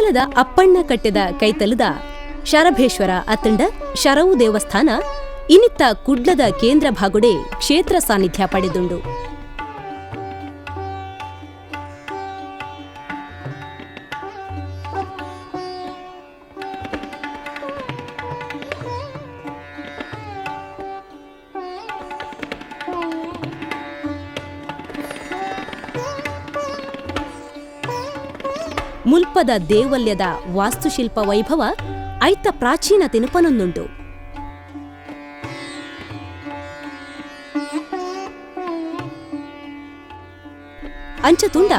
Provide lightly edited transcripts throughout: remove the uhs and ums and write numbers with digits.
ಕೈತಲದ ಅಪ್ಪಣ್ಣ ಕಟ್ಟೆದ ಕೈತಲದ ಶರಭೇಶ್ವರ ಅತ್ತಂಡ ಶರವು ದೇವಸ್ಥಾನ ಇನಿತ್ತ ಕುಡ್ಲದ ಕೇಂದ್ರ ಭಾಗುಡೆ ಕ್ಷೇತ್ರ ಸಾನ್ನಿಧ್ಯ ಪಡೆದುಂಡು. ಮುಲ್ಪದ ದೇವಲ್ಯದ ವಾಸ್ತುಶಿಲ್ಪ ವೈಭವ ಐತ ಪ್ರಾಚೀನತೆನು ಪನೊಂದುಂಡು. ಅಂಚತುಂಡ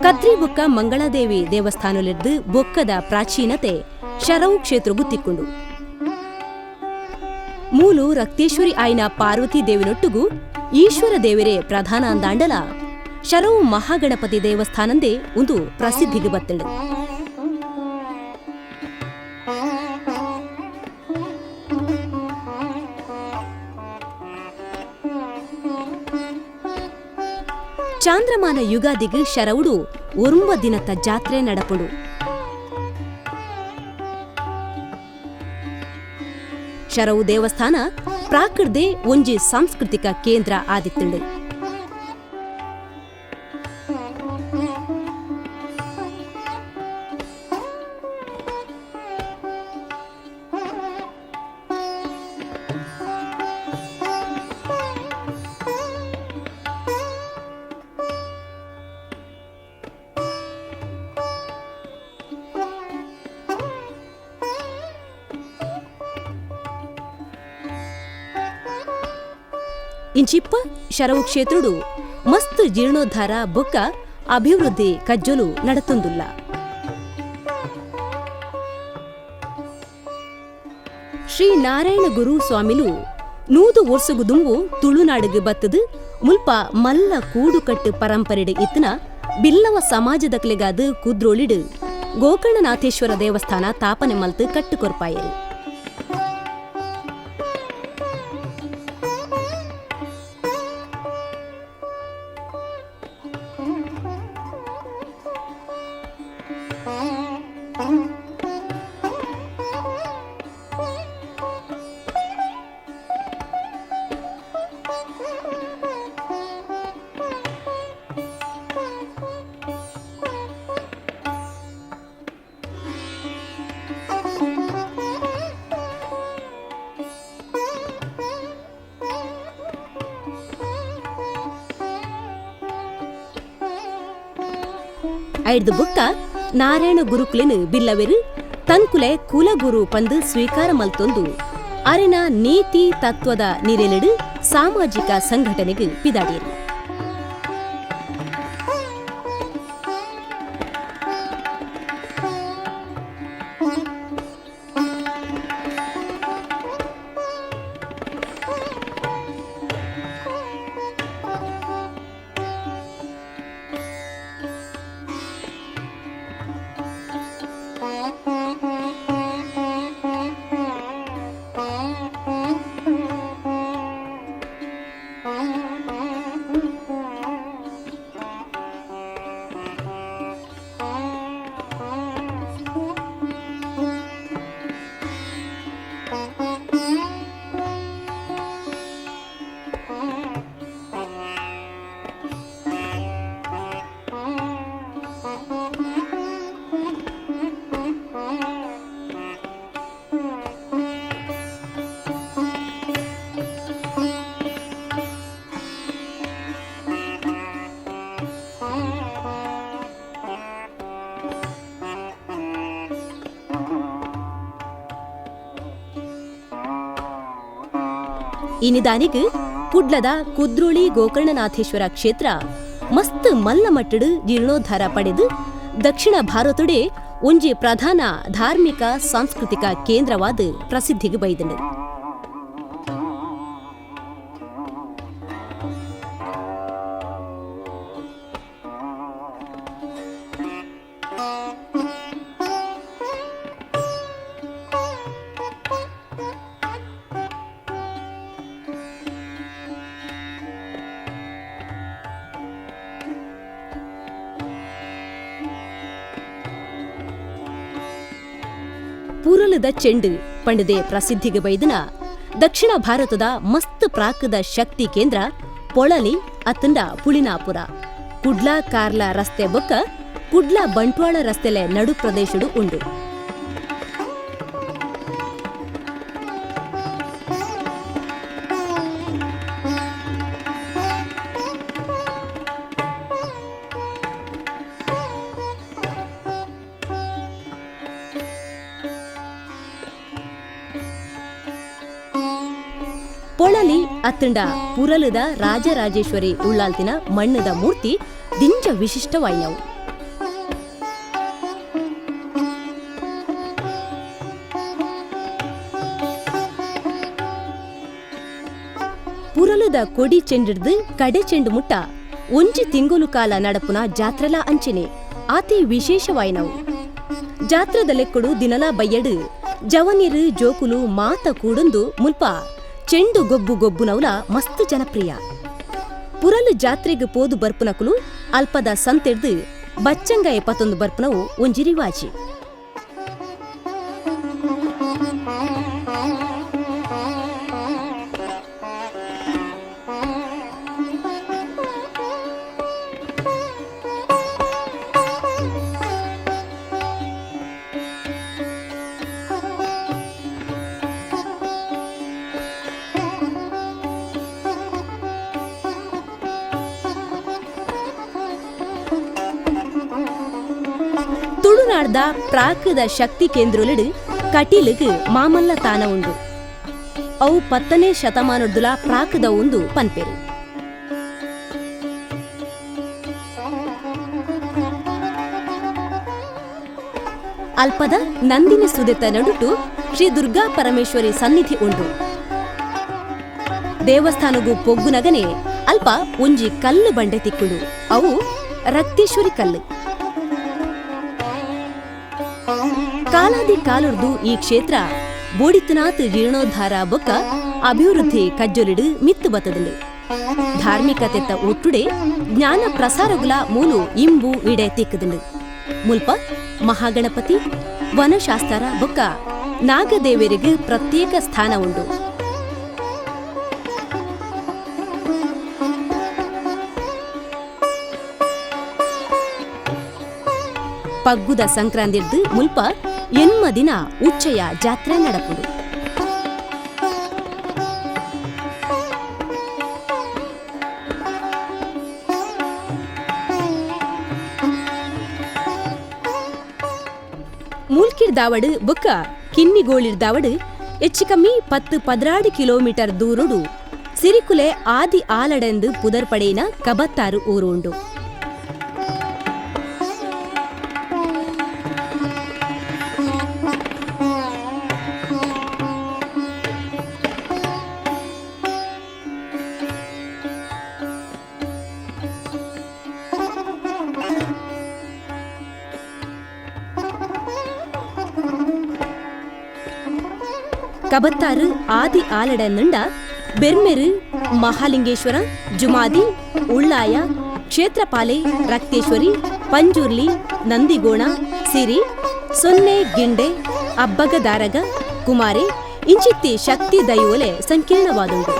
ಕದ್ರಿಬೊಕ್ಕ ಮಂಗಳಾದೇವಿ ದೇವಸ್ಥಾನಲಿರ್ದು ಬೊಕ್ಕದ ಪ್ರಾಚೀನತೆ ಶರವು ಕ್ಷೇತ್ರಗು ತಿಕ್ಕೊಂಡು. ಮೂಲು ರಕ್ತೇಶ್ವರಿ ಆಯ್ನ ಪಾರ್ವತಿ ದೇವಿನೊಟ್ಟುಗು ಈಶ್ವರ ದೇವರೇ ಪ್ರಧಾನ ಅಂದಾಂಡಲ ಶರವು ಮಹಾಗಣಪತಿ ದೇವಸ್ಥಾನಂದೇ ಒಂದು ಪ್ರಸಿದ್ಧಿಗೆ ಬತ್ತಂಡು. ಚಾಂದ್ರಮಾನ ಯುಗಾದಿಗ್ ಶರವುಡು ಒರುಂಬ ದಿನತ ಜಾತ್ರೆ ನಡಪುಂಡು. ಶರವು ದೇವಸ್ಥಾನ ಪ್ರಾಕೃದೆ ಒಂಜಿ ಸಾಂಸ್ಕೃತಿಕ ಕೇಂದ್ರ ಆದಿತ್ತುಂಡು. ಇಂಚಿಪ್ಪ ಶರವು ಕ್ಷೇತ್ರುಡು ಮಸ್ತ್ ಜೀರ್ಣೋದ್ಧಾರ ಬೊಕ್ಕ ಅಭಿವೃದ್ಧಿ ಕಜ್ಜೊಲು ನಡತೊಂದುಲ್ಲ. ಶ್ರೀ ನಾರಾಯಣ ಗುರು ಸ್ವಾಮಿಲು 100 ವರ್ಷಗು ದುಂಬು ತುಳುನಾಡಿಗೆ ಬತ್ತದು ಮುಲ್ಪ ಮಲ್ಲ ಕೂಡುಕಟ್ಟು ಪರಂಪರೆಡ್ ಇತ್ತನ ಬಿಲ್ಲವ ಸಮಾಜದಕ್ಲೆಗಾದ ಕುದ್ರೋಳಿಡು ಗೋಕರ್ಣನಾಥೇಶ್ವರ ದೇವಸ್ಥಾನ ತಾಪನೆ ಮಲ್ತು ಕಟ್ಟುಕೊರ್ಪಾಯರು. ಐಡ್ದು ಬುಕ್ಕ ನಾರಾಯಣ ಗುರುಕುಲೆನು ಬಿಲ್ಲವೆರು ತಂಕುಲೆ ಕುಲಗುರು ಪಂದು ಸ್ವೀಕಾರ ಮಲ್ತೊಂದು ಅರೆನ ನೀತಿ ತತ್ವದ ನಿರೆಲಿಡು ಸಾಮಾಜಿಕ ಸಂಘಟನೆಗೆ ಪಿದಾಡಿಯರು. ಈ ನಿದಾನಿಗ್ ಕುಡ್ಲದ ಕುದ್ರೋಳಿ ಗೋಕರ್ಣನಾಥೇಶ್ವರ ಕ್ಷೇತ್ರ ಮಸ್ತ್ ಮಲ್ಲ ಮಟ್ಟಡು ಜೀರ್ಣೋದ್ಧಾರ ಪಡೆದು ದಕ್ಷಿಣ ಭಾರತಡೆ ಒಂಜಿ ಪ್ರಧಾನ ಧಾರ್ಮಿಕ ಸಾಂಸ್ಕೃತಿಕ ಕೇಂದ್ರವಾದ ಪ್ರಸಿದ್ಧಿಗೆ ಬೈದಂಡು. ಪುರಲದ ಚೆಂಡು ಪಂಡದೆ ಪ್ರಸಿದ್ಧಿಗೆ ಬೈದನ ದಕ್ಷಿಣ ಭಾರತದ ಮಸ್ತ್ ಪ್ರಾಕದ ಶಕ್ತಿ ಕೇಂದ್ರ ಪೊಳಲಿ ಅತ್ತಂಡ ಪುಳಿನಾಪುರ ಕುಡ್ಲಾ ಕಾರ್ಲ ರಸ್ತೆ ಬೊಕ್ಕ ಕುಡ್ಲಾ ಬಂಟ್ವಾಳ ರಸ್ತೆಲೆ ನಡು ಪ್ರದೇಶಡು ಉಂಡು. ಪೊಳಲಿ ಅತ್ತಂಡ ಪುರಲದ ರಾಜರಾಜೇಶ್ವರಿ ಉಳ್ಳಾಲ್ತಿನ ಮಣ್ಣದ ಮೂರ್ತಿ ದಿಂಜ ವಿಶಿಷ್ಟವಾಯಿನವು. ಪುರಲದ ಕೊಡಿ ಚೆಂಡಿಡ್ದು ಕಡೆ ಚೆಂಡು ಮುಟ್ಟ ಒಂಜಿ ತಿಂಗೊಲು ಕಾಲ ನಡಪುನ ಜಾತ್ರೆಲ ಅಂಚೆನೆ ಆತಿ ವಿಶೇಷವಾಯಿನವು. ಜಾತ್ರದ ಲೆಕ್ಕಡು ದಿನಲಾ ಬಯ್ಯಡು ಜವನಿರು ಜೋಕುಲು ಮಾತ ಕೂಡೊಂದು ಮುಲ್ಪ ಚೆಂಡು ಗೊಬ್ಬು ಗೊಬ್ಬುನವುಲ ಮಸ್ತ್ ಜನಪ್ರಿಯ. ಪುರಲು ಜಾತ್ರೆಗ್ ಪೋದು ಬರ್ಪುನಕುಲು ಅಲ್ಪದ ಸಂತೆಡ್ದು ಬಚ್ಚಂಗಾಯ ಪತೊಂದು ಬರ್ಪುನವು ಒಂಜಿ ರಿವಾಜಿ. ತುಳುನಾಡ್ದ ಪ್ರಾಕದ ಶಕ್ತಿ ಕೇಂದ್ರೊಲೆಡ್ ಕಟೀಲುಗ್ ಮಾಮಲ್ಲ ತಾನ ಉಂಡು. ಅವು 10ನೇ ಶತಮಾನೊಡ್ದುಲ ಪ್ರಾಕದ ಉಂದು ಪನ್ಪೆರು. ಅಲ್ಪದ ನಂದಿನಿ ಸುದೆತ ನಡುಟು ಶ್ರೀ ದುರ್ಗಾ ಪರಮೇಶ್ವರಿ ಸನ್ನಿಧಿ ಉಂಡು. ದೇವಸ್ಥಾನಗು ಪೊಗ್ಗುನಗನೆ ಅಲ್ಪ ಒಂಜಿ ಕಲ್ಲು ಬಂಡೆ ತಿಕ್ಕುಡು, ಅವು ರಕ್ತೇಶ್ವರಿ ಕಲ್ಲು. ಕಾಲಾದಿ ಕಾಲುರ್ದು ಈ ಕ್ಷೇತ್ರ ಬೋಡಿತನಾಥ್ ಜೀರ್ಣೋದ್ಧಾರ ಬೊಕ್ಕ ಅಭಿವೃದ್ಧಿ ಕಜ್ಜೊಲಿಡು ಮಿತ್ತು ಬತ್ತದಂಡು. ಧಾರ್ಮಿಕತೆತ್ತ ಒಟ್ಟುಡೆ ಜ್ಞಾನ ಪ್ರಸಾರಗುಲ ಮೂಲು ಇಂಬು ಇಡೆ ತಿಕ್ಕದಂಡು. ಮುಲ್ಪ ಮಹಾಗಣಪತಿ, ವನಶಾಸ್ತ್ರ ಬೊಕ್ಕ ನಾಗದೇವರಿಗೆ ಪ್ರತ್ಯೇಕ ಸ್ಥಾನ ಉಂಡು. ಪಗ್ಗುದ ಸಂಕ್ರಾಂತಿರ್ದು ಮುಲ್ಪ ಎನ್ಮ ದಿನ ಉಚ್ಚಯ ಜಾತ್ರೆ ನಡಪುಂಡು. ಮೂಲ್ಕಿರ್ದಾವಡು ಬೊಕ್ಕ ಕಿನ್ನಿಗೋಳಿರ್ದಾವಡು ಹೆಚ್ಚು ಕಮ್ಮಿ 10-16 ಕಿಲೋಮೀಟರ್ ದೂರುಡು ಸಿರಿಕುಲೆ ಆದಿ ಆಲಡೆಂದು ಪುದರ್ಪಡೆಯಿನ ಕಬತ್ತಾರು ಊರು ಉಂಡು. ಕಬತ್ತಾರು ಆದಿ ಆಲಡೆಂದುಂಡ ಬೆರ್ಮೆರು, ಮಹಾಲಿಂಗೇಶ್ವರ, ಜುಮಾದಿ, ಉಳ್ಳಾಯ, ಕ್ಷೇತ್ರಪಾಲೆ, ರಕ್ತೇಶ್ವರಿ, ಪಂಜುರ್ಲಿ, ನಂದಿಗೋಣ, ಸಿರಿ, ಸೊನ್ನೆ ಗಿಂಡೆ, ಅಬ್ಬಗದಾರಗ, ಕುಮಾರಿ ಇಂಚಿತ್ತಿ ಶಕ್ತಿ ದೈವೊಲೆ ಸಂಕೀರ್ಣವಾದುಂಡು.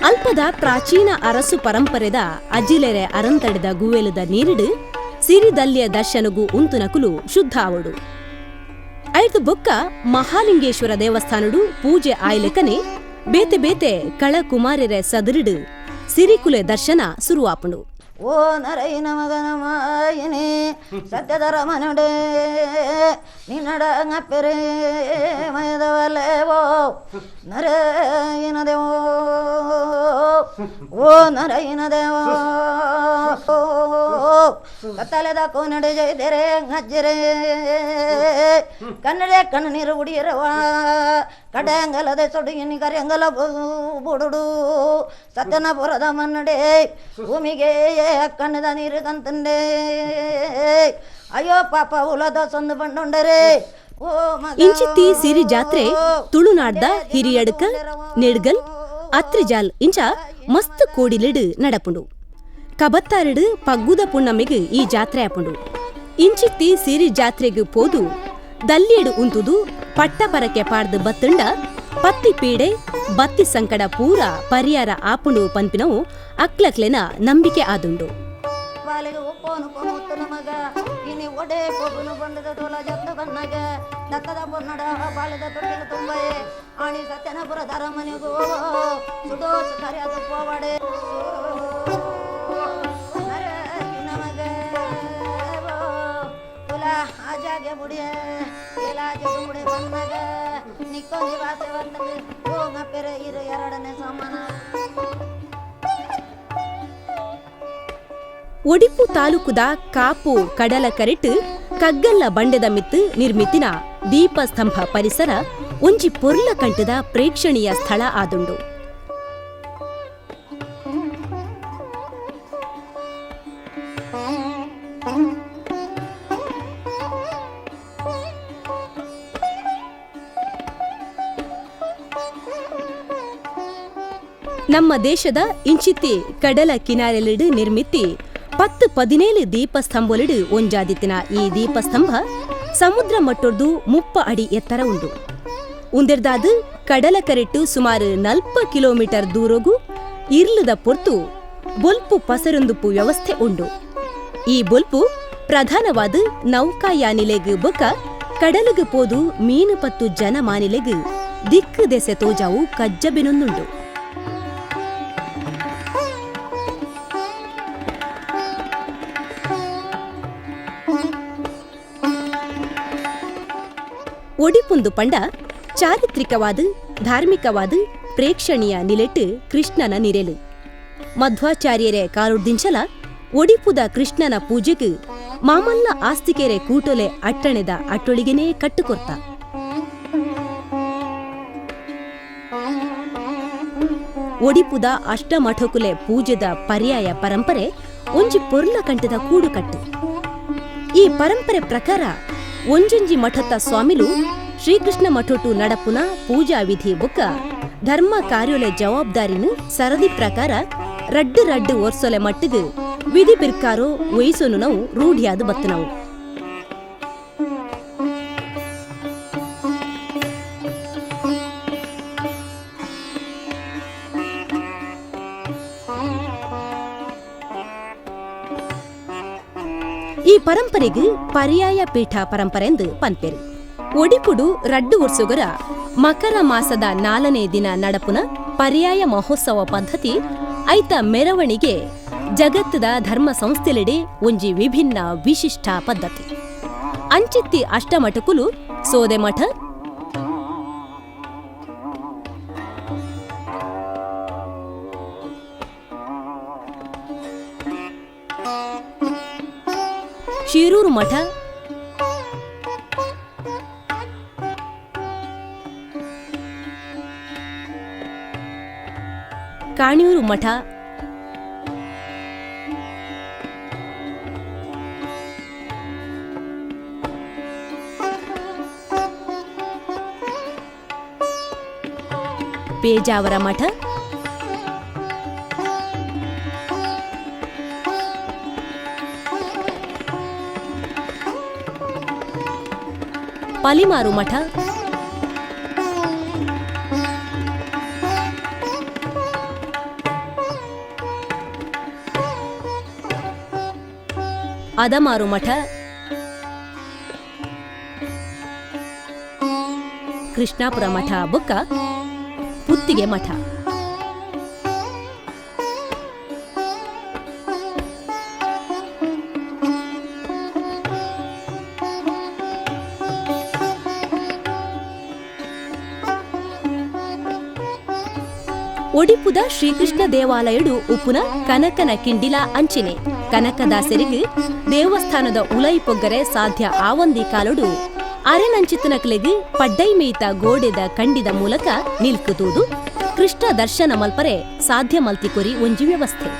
ಅಲ್ಪದ ಪ್ರಾಚೀನ ಅರಸು ಪರಂಪರೆದ ಅಜಿಲೆರೆ ಅರಂತಡೆದ ಗುವೆಲದ ನೀರಿಡು ಸಿರಿದಲ್ಯ ದರ್ಶನಗು ಉಂತುನಕುಲು ಶುದ್ಧ ಆವಡು. ಐದು ಬೊಕ್ಕ ಮಹಾಲಿಂಗೇಶ್ವರ ದೇವಸ್ಥಾನಡು ಪೂಜೆ ಆಯ್ಲೆಕನೆ ಬೇತೆ ಬೇತೆ ಕಳಕುಮಾರರೆ ಸದರಿಡು ಸಿರಿಕುಲೆ ದರ್ಶನ ಸುರುವಾಪುಂಡು. ಓ ನರೈನ ಮಗನ ಮಾಯಿನಿ ಸತ್ಯದ ಮನಡೆ ನಿನ್ನಡ ಪೆರೆ ಮಯದವಲೇವೋ ನರೈನ ದೇವೋ ಓ ನರೈನ ದೇವೋ ಕತ್ತಲೆದ ಕೋನಡೆ ಜೈದೆರೆ ಹಜ್ಜರೆ ಕನ್ನಡೆ ಕಣ್ಣು ನೀರು ಉಡಿಯರವ ಕಡಂಗಲದೆ ಸೊಡುಗಿನಿ ಕರೆಂಗಲ ಬುಡುಡು ಸತ್ಯನಪುರದ ಮನ್ನಡೆ ಭೂಮಿಗೆ ಕಣ್ಣದ ನೀರು ಕಂತಂಡೆ ಅಯ್ಯೋ ಪಾಪ ಉಲದ ಸೊಂದು ಬಂಡುಂಡರೆ ಓ ಮಗ. ಇಂಚಿತ್ತಿ ಸಿರಿ ಜಾತ್ರೆ ತುಳುನಾಡ್ದ ಹಿರಿಯಡ್ಕ, ನೆಡ್ಗಲ್, ಅತ್ರಿಜಾಲ್ ಇಂಚ ಮಸ್ತ್ ಕೋಡಿಲಿಡು ನಡಪುಂಡು. ಕಬತ್ತಾರಡು ಪಗ್ಗುದ ಪುಣ್ಣಮಿಗ್ ಈ ಜಾತ್ರೆ ಆಪುಂಡು. ಇಂಚಿತ್ತಿ ಸಿರಿ ಜಾತ್ರೆಗ್ ಪೋದು ದಲ್ಲೇಡು ಉಂತುದು ಪಟ್ಟ ಪರಕೆ ಪಾಡ್ದು ಬತ್ತುಂಡ ಪತ್ತಿ ಪೀಡೆ ಬತ್ತಿ ಸಂಕಡ ಪೂರ ಪರಿಯಾರ ಆಪುಂಡು ಪನ್ಪಿನವು ಅಕ್ಲಕ್ಲೆನ ನಂಬಿಕೆ ಆದುಂಡು. ಬಾಲಿಗೆ ಉಪ್ಪೋನು ಪೊಮ್ಮುತ್ತನ ಮಗ ಇನಿ ಒಡೆ ಪೊಗುನು ಬಂಡದ ತೋಲ ಜತ್ತು ಬನ್ನಗ ದತ್ತದ ಪೊನ್ನಡ ಬಾಲಿದ ತೊಟ್ಟಿಲು ತುಂಬೆ ಆಣಿ ಸತ್ಯನಪುರದ ಅರಮನೆಗೂ ಸುಡೋ ಕರೆಯದು ಪೋವಡೆ ನಮಗ ತುಲ ಆಜಾಗೆ ಬುಡಿಯ ಇಲಾಜ ಮುಡಿ ಬನ್ನಗ ನಿಕ್ಕೊಂಜಿ ವಾಸೆ ಬಂದ ಹೋಗ ಪೆರೆ ಇರು ಎರಡನೇ ಸಮಾನ. ಒಡಿಪು ತಾಲೂಕುದ ಕಾಪು ಕಡಲ ಕರೆಟ್ ಕಗ್ಗಲ್ಲ ಬಂಡೆದ ಮಿತ್ತು ನಿರ್ಮಿತಿನ ದೀಪಸ್ತಂಭ ಪರಿಸರ ಒಂಜಿ ಪೊರ್ಲ ಕಂಟದ ಪ್ರೇಕ್ಷಣೀಯ ಸ್ಥಳ ಆದುಂಡು. ನಮ್ಮ ದೇಶದ ಇಂಚಿತ್ತಿ ಕಡಲ ಕಿನಾರೆಲಿಡು ನಿರ್ಮಿತಿ 10-17 ದೀಪಸ್ತಂಭೊಲಿಡು ಒಂಜಾದಿತ್ತಿನ ಈ ದೀಪಸ್ತಂಭ ಸಮುದ್ರ ಮಟ್ಟೊರ್ದು 30 ಅಡಿ ಎತ್ತರ ಉಂಡು. ಉಂದೆರ್ದಾದು ಕಡಲ ಕರೆಟ್ಟು ಸುಮಾರು 40 ಕಿಲೋಮೀಟರ್ ದೂರಗು ಇರ್ಲದ ಪೊರ್ತು ಬೊಲ್ಪು ಪಸರೊಂದುಪ್ಪು ವ್ಯವಸ್ಥೆ ಉಂಡು. ಈ ಬೊಲ್ಪು ಪ್ರಧಾನವಾದ ನೌಕಾಯಾನಿಲೆಗ್ ಬೊಕ್ಕ ಕಡಲುಗು ಪೋದು ಮೀನು ಪತ್ತು ಜನಮಾನಿಲೆಗ್ ದಿಕ್ಕು ದೆಸೆ ತೋಜಾವು ಕಜ್ಜಬಿನೊಂದುಂಡು. ಒಡಿಪುಂದು ಪಂಡ ಚಾರಿತ್ರಿಕವಾದ, ಧಾರ್ಮಿಕವಾದ, ಪ್ರೇಕ್ಷಣೀಯ ನಿಲೆಟ್ಟು ಕೃಷ್ಣನ ನಿರೆಲು. ಮಧ್ವಾಚಾರ್ಯರೇ ಕಾಲುರ್ದಿಂಚಲ ಒಡಿಪುದ ಕೃಷ್ಣನ ಪೂಜೆಗೆ ಮಾಮಲ್ಲ ಆಸ್ತಿಕೆರೆ ಕೂಟೊಲೆ ಅಟ್ಟಣೆದ ಅಟ್ಟೊಳಿಗೆನೇ ಕಟ್ಟುಕೊರ್ತ. ಒಡಿಪುದ ಅಷ್ಟಮಠಕುಲೆ ಪೂಜೆದ ಪರ್ಯಾಯ ಪರಂಪರೆ ಒಂಜಿ ಪೊರ್ಲ ಕಂಟದ ಕೂಡುಕಟ್ಟು. ಈ ಪರಂಪರೆ ಪ್ರಕಾರ ಒಂಜೊಂಜಿ ಮಠತ್ತ ಸ್ವಾಮಿಲು ಶ್ರೀಕೃಷ್ಣ ಮಠೊಟು ನಡಪುನ ಪೂಜಾ ವಿಧಿ ಬೊಕ್ಕ ಧರ್ಮ ಕಾರ್ಯೊಲೆ ಜವಾಬ್ದಾರಿನು ಸರದಿ ಪ್ರಕಾರ ರಡ್ಡು ರಡ್ಡು ಒರ್ಸೊಲೆ ಮಟ್ಟಿಗೆ ವಿಧಿ ಬಿರ್ಕಾರೋ ವಯಸ್ಸೊನು ನಾವು ರೂಢಿಯಾದ ಬತ್ತನವು. ಈ ಪರಂಪರೆಗೆ ಪರ್ಯಾಯ ಪೀಠ ಪರಂಪರೆ ಎಂದು ಪನ್ಪೆರು. ಒಡಿಪುಡು ರಡ್ಡು ವರ್ಷೊಗರ ಮಕರ ಮಾಸದ 4ನೇ ದಿನ ನಡಪುನ ಪರ್ಯಾಯ ಮಹೋತ್ಸವ ಪದ್ಧತಿ ಐತ ಮೆರವಣಿಗೆ ಜಗತ್ತದ ಧರ್ಮ ಸಂಸ್ಥೆಲೆಡೆ ಒಂಜಿ ವಿಭಿನ್ನ ವಿಶಿಷ್ಟ ಪದ್ಧತಿ. ಅಂಚಿತ್ತಿ ಅಷ್ಟಮಠಕುಲು ಸೋದೆ ಮಠ, ಶಿರೂರು ಮಠ, ಕಾಣಿಯೂರು ಮಠ, ಪೇಜಾವರ ಮಠ, ಪಲಿಮಾರು ಮಠ, ಅದಮಾರು ಮಠ, ಕೃಷ್ಣಾಪುರ ಮಠ ಬೊಕ್ಕ ಪುತ್ತಿಗೆ ಮಠ. ಒಡಿಪುದ ಶ್ರೀಕೃಷ್ಣ ದೇವಾಲಯಡು ಉಪ್ಪುನ ಕನಕನ ಕಿಂಡಿಲ ಅಂಚಿನೆ ಕನಕದಾಸರಿಗೆ ದೇವಸ್ಥಾನದ ಉಲೈ ಪೊಗ್ಗರೆ ಸಾಧ್ಯ ಆವಂದಿ ಕಾಲೊಡು ಅರೆನಂಚಿತನಕ್ಲೆಗ್ ಪಡ್ಡೈ ಮೇಯ್ತ ಗೋಡೆದ ಕಂಡಿದ ಮೂಲಕ ನಿಲ್ಕುತೂದು ಕೃಷ್ಣ ದರ್ಶನ ಮಲ್ಪರೆ ಸಾಧ್ಯ ಮಲ್ತಿಕೊರಿ ಒಂಜಿ ವ್ಯವಸ್ಥೆ.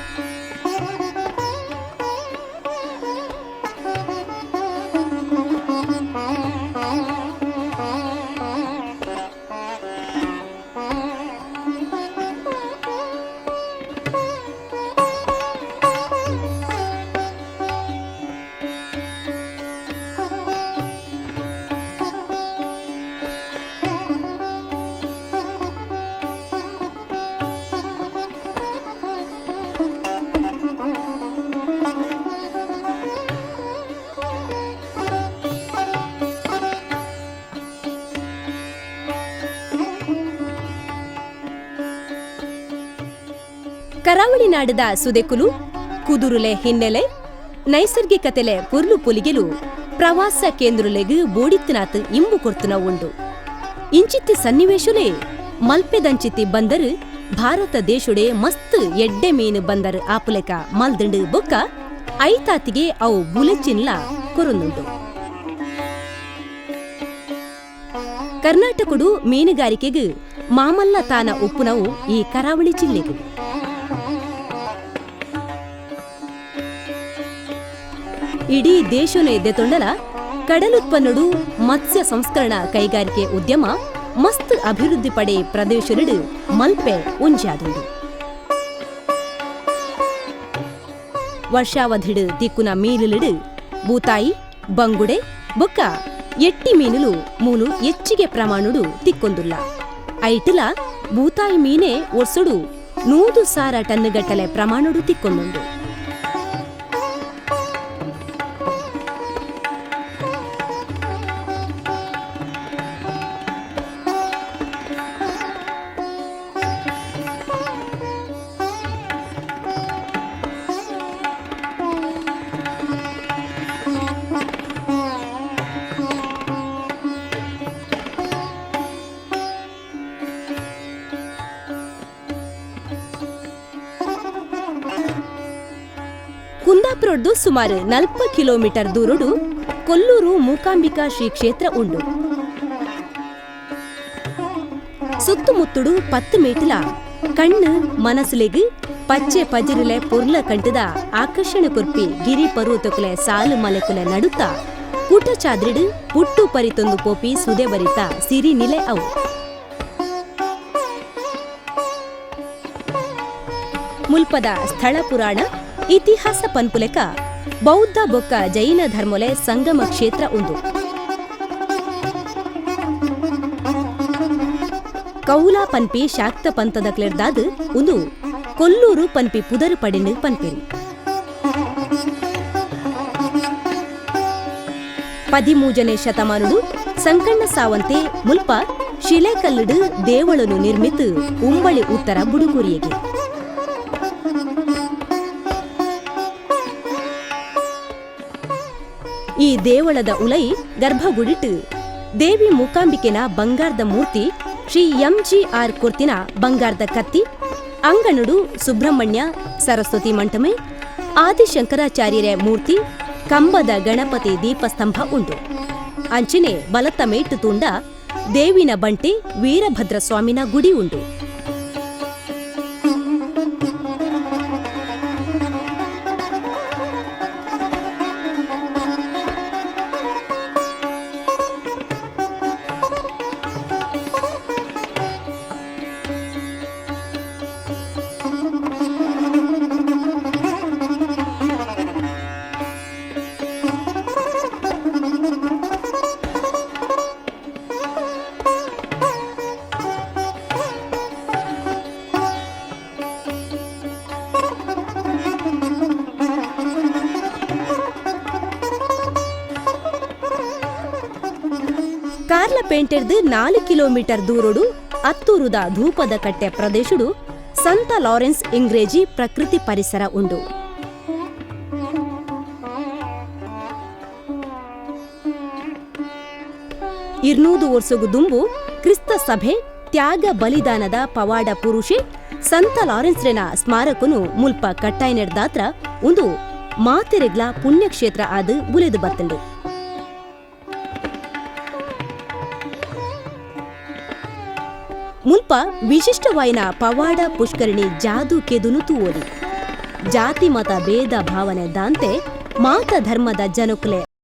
ಕರಾವಳಿ ನಾಡದ ಸುದೆಕುಲು, ಕುದುರುಲೆ ಹಿನ್ನೆಲೆ, ನೈಸರ್ಗಿಕತೆಲೆ ಪೊರ್ಲು ಪೊಲಿಗೆಲು ಪ್ರವಾಸ ಕೇಂದ್ರಲೆಗ್ ಬೋಡಿತ್ತನಾತ್ ಇಂಬು ಕೊರ್ತುನ ಉಂಡು. ಇಂಚಿತ್ತಿ ಸನ್ನಿವೇಶುಲೆ ಮಲ್ಪೆದಂಚಿತ್ತಿ ಬಂದರು ಭಾರತ ದೇಶುಡೆ ಮಸ್ತ್ ಎಡ್ಡೆ ಮೀನು ಬಂದರು ಆಪುಲೆಕ ಮಲ್ದಂಡು ಬೊಕ್ಕ ಐತಾತಿಗೆ ಅವು ಬುಲೆಚಿನ್ಲ ಕೊರೊಂದುಂಡು. ಕರ್ನಾಟಕಡು ಮೀನುಗಾರಿಕೆಗೆ ಮಾಮಲ್ಲ ತಾನ ಉಪ್ಪುನವು ಈ ಕರಾವಳಿ ಜಿಲ್ಲೆಗು. ಇಡೀ ದೇಶನೇ ದೆತೊಂಡಲ ಕಡಲುತ್ಪನ್ನಡು ಮತ್ಸ್ಯ ಸಂಸ್ಕರಣಾ ಕೈಗಾರಿಕೆ ಉದ್ಯಮ ಮಸ್ತ್ ಅಭಿವೃದ್ಧಿ ಪಡೆ ಪ್ರದೇಶಡು ಮಲ್ಪೆ ಒಂಜಾದುಂಡು. ವರ್ಷಾವಧಿಡು ತಿಕ್ಕುನ ಮೀನುಲಿಡು ಬೂತಾಯಿ, ಬಂಗುಡೆ, ಬೊಕ್ಕ ಎಟ್ಟಿ ಮೀನುಲು ಮೂಲು ಹೆಚ್ಚಿಗೆ ಪ್ರಮಾಣುಡು ತಿಕ್ಕೊಂದುಲ್ಲ. ಐಟುಲ ಬೂತಾಯಿ ಮೀನೆ ಒರ್ಸುಡು 100,000 ಟನ್ನುಗಟ್ಟಲೆ ಪ್ರಮಾಣುಡು ತಿಕ್ಕೊಂದುಂಡು. ಕುಂದಾಪುರಡ್ದು ಸುಮಾರು 40 ಕಿಲೋಮೀಟರ್ ದೂರಡು ಕೊಲ್ಲೂರು ಮೂಕಾಂಬಿಕಾ ಶ್ರೀ ಕ್ಷೇತ್ರ ಉಂಡು. ಸುತ್ತಮುತ್ತುಡು 10 ಮೇಟಿಲ ಕಣ್ಣು ಮನಸುಲೆಗ್ ಪಚ್ಚೆ ಪಜಿರುಲೆ ಪೊರ್ಲ ಕಂಟದ ಆಕರ್ಷಣೆ ಕೊರ್ಪಿ ಗಿರಿ ಪರ್ವತಕುಲೆ ಸಾಲು ಮಲೆಕುಲೆ ನಡುತ್ತ ಕೂಟಚಾದ್ರಿಡು ಪುಟ್ಟು ಪರಿತೊಂದು ಪೋಪಿ ಸುದೆ ಬರಿತ ಸಿರಿ ನಿಲೆ ಅವು. ಮುಲ್ಪದ ಸ್ಥಳ ಪುರಾಣ ಇತಿಹಾಸ ಪನ್ಪುಲೆಕ ಬೌದ್ಧ ಬೊಕ್ಕ ಜೈನ ಧರ್ಮೊಲೆ ಸಂಗಮ ಕ್ಷೇತ್ರ ಉಂದು. ಕೌಲ ಪನ್ಪಿ ಶಾಕ್ತ ಪಂಥದ ಕ್ಲೆರ್ದಾದ್ ಉಂದು ಕೊಲ್ಲೂರು ಪನ್ಪಿ ಪುದರು ಪಡಿನು ಪನ್ಪಿರಿ. 13ನೇ ಶತಮಾನುಡು ಸಂಕಣ್ಣ ಸಾವಂತೆ ಮುಲ್ಪ ಶಿಲೆಕಲ್ಲುಡು ದೇವಳನು ನಿರ್ಮಿತ ಉಂಬಳಿ ಉತ್ತರ ಬುಡುಗುರಿಯಗೆ. ಈ ದೇವಳದ ಉಲೈ ಗರ್ಭಗುಡಿಟ್ಟು ದೇವಿ ಮೂಕಾಂಬಿಕೆನ ಬಂಗಾರದ ಮೂರ್ತಿ ಶ್ರೀ ಎಂಜಿಆರ್ ಕೊರ್ತಿನ ಬಂಗಾರದ ಕತ್ತಿ, ಅಂಗಣಡು ಸುಬ್ರಹ್ಮಣ್ಯ ಸರಸ್ವತಿ ಮಂಟಮೆ, ಆದಿಶಂಕರಾಚಾರ್ಯರ ಮೂರ್ತಿ, ಕಂಬದ ಗಣಪತಿ ದೀಪಸ್ತಂಭ ಉಂಡು. ಅಂಚನೆ ಬಲತ್ತ ಮೇಟು ತುಂಡ ದೇವಿನ ಬಂಟೆ ವೀರಭದ್ರ ಸ್ವಾಮಿನ ಗುಡಿ ಉಂಡು. ಕಾರ್ಲ ಪೇಂಟೆರ್ದು 4 ಕಿಲೋಮೀಟರ್ ದೂರೊಡು ಅತ್ತೂರುದ ಧೂಪದ ಕಟ್ಟೆ ಪ್ರದೇಶಡು ಸಂತ ಲಾರೆನ್ಸ್ ಇಂಗ್ರೇಜಿ ಪ್ರಕೃತಿ ಪರಿಸರ ಉಂಡು. 200 ವರ್ಷಗು ದುಂಬು ಕ್ರಿಸ್ತ ಸಭೆ ತ್ಯಾಗ ಬಲಿದಾನದ ಪವಾಡ ಪುರುಷೆ ಸಂತ ಲಾರೆನ್ಸ್ರೆನ ಸ್ಮಾರಕನು ಮುಲ್ಪ ಕಟ್ಟಾಯ್ನೆಡ್ದಾತ್ರ ಉಂದು ಮಾತೆರೆಗ್ಲ ಪುಣ್ಯಕ್ಷೇತ್ರ ಆದ್ ಬುಲೆದು ಬತ್ತಂಡು. ಮುಲ್ಪ ವಿಶಿಷ್ಟವಾಯಿನ ಪವಾಡ ಪುಷ್ಕರಣಿ ಜಾದು ಕೆದುನು ತೂವೊಲಿ. ಜಾತಿ ಮತ ಭೇದ ಭಾವನೆ ದಾಂತೆ ಮಾತ ಧರ್ಮದ ಜನಕುಲೆ.